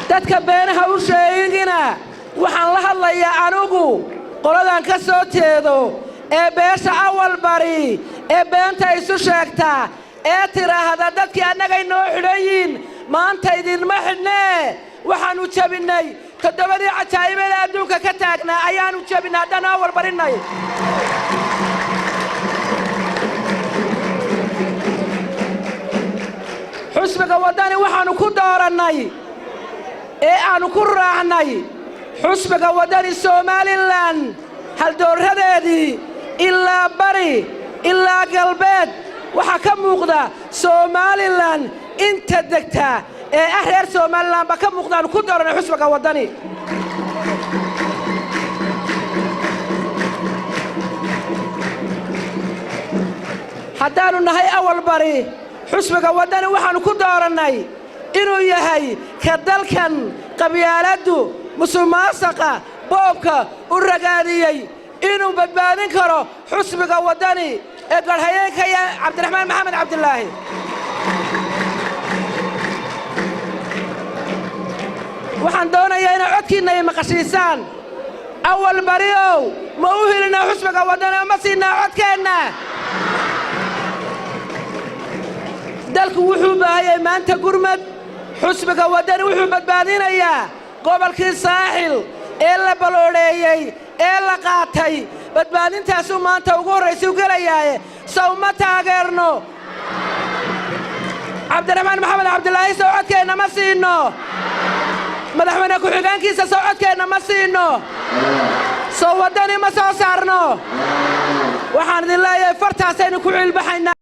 Dadka beenaha u sheegina. Waxaan la hadlayaa anigu qoladan ka soo jeedo ee beesha Awal Bari ee beenta isu sheegta ee tidhaahda dadkii annagay noo xidhan yihiin. Maanta idinma xidhnee. Waxaannu jebinnay toddobadii cajaa'ibada adduunka ka taagnaa ayaannu jebinnay haddaannu Awal Barinnay. Xusbiga Waddani waxaannu ku doorannay ee aannu ku raacnay xusbiga Waddani Somalilan haldoorradeedii ilaa bari ilaa galbeed waxaa ka muuqda Somalilan inta degta ee ah reer Somalilan ba ka muuqdaannu ku doorannay xusbiga Waddani. Haddaannu nahay Awal Bari, xusbiga Waddani waxaannu ku doorannay inuu yahay ka dalkan qabyaaladdu, musuqmaasuqa, boobka u ragaadiyey inuu badbaadin karo xusbiga Waddani ee garhayeenka iyo Cabdiraxmaan Maxamed Cabdilaahi. Waxaan doonayaa inaad codkiinna i maqashiisaan. Awal Bariow, ma u helinaa xusbiga Waddani oo ma siinaa codkeenna? Dalku wuxuu baahayay maanta gurmad. Xusbiga Waddani wuxuu badbaadinayaa gobolkii Saaxil ee la baloodheeyey ee la qaatay. Badbaadintaasuu maanta ugu horraysuu gelayaaye. Sow ma taageerno Cabdiraxmaan Maxamed Cabdilaahi? Sow codkeenna ma siinno? Madaxweyne ku-xigeenkiisa sow codkeenna ma siinno? Sow Waddani ma soo saarno? Waxaan idin leeyahay fartaasaynu ku ciilbaxaynaa.